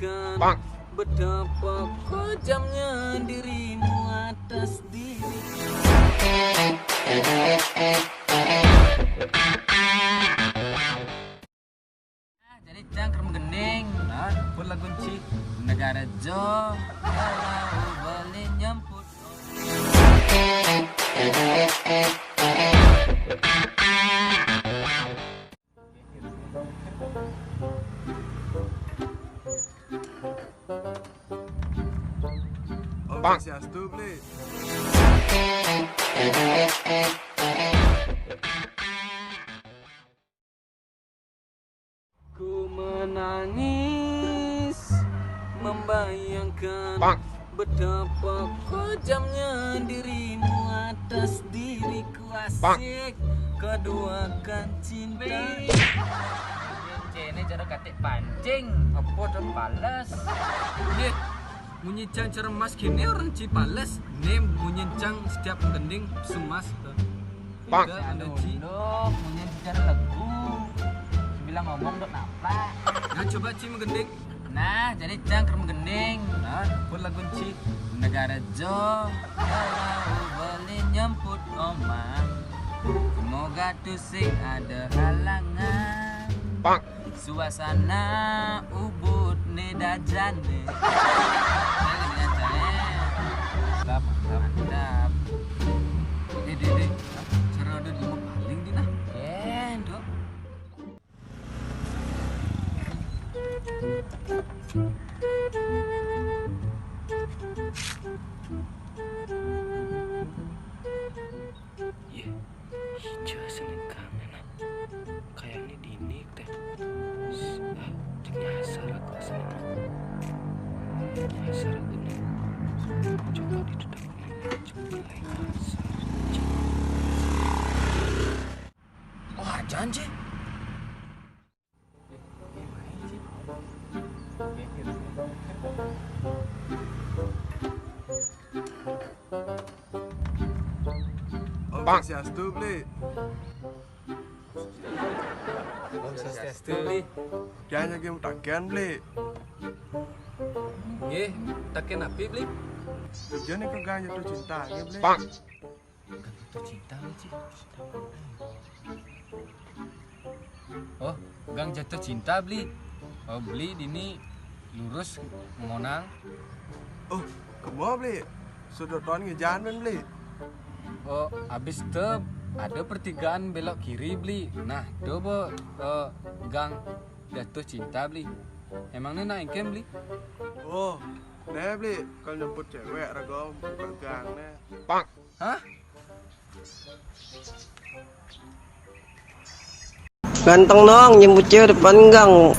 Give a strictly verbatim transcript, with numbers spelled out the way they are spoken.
Betapa kejamnya dirimu atas diri. Nah, jadi cangkrem gending. Nah, pun lagu cik. Negara Jo. Kalau boleh nyemput. Om Swastiastu, Bli. Ku menangis membayangkan betapa kejamnya dirimu atas diriku. Asik. Kedua kan cinta. Cene cara katik pancing. Apa dong? Pales. Ye, munyi cang cara emas gini orang ci pales. Nih munyi cang setiap gending sumas tuh. Bang. Ada ci. Munyi cara lagu. Bilang ngomong dok napa? Nah, coba ci menggending. Nah, jadi cangkrem gending. Nah, pun lagu cik. Negara Jo. Kalau boleh nyemput omang. Semoga tusing ada halangan. Bang. Suasana ubud ne dajane. Mantap, mantap. Mantap. Eh, dek, dek. Cara ada di rumah paling di nah. Yen, dok. Iya, hijau seneng kangen ah. Kayaknya dini teh. S-, ah, cek nyasar aku seneng. Nyasar aku nih. Coba didedak nih, cek nilai nyasar. Wah, janji. Om Swastiastu, Bli. Om Swastiastu, Bli. Jangan lagi mutakan, Bli. Nggih, taken api, Bli? Tujuan ke gang jatuh cinta, nggih, Bli. Gang jatuh cinta, Bli, Ci. Oh, gang jatuh cinta, Bli. Oh, Bli dini lurus monang. Oh, kemo, Bli. Sudut ton ngejan ben, Bli. Oh, habis te ada pertigaan belok kiri, Bli. Nah, tuh bo, eh, gang jatuh cinta, Bli. Emangnya nak engken, Bli? Oh, nih, Bli. Kalau nyemput cewek, ragom buka gang nih. Hah? Ganteng dong, nyemput cewek depan gang.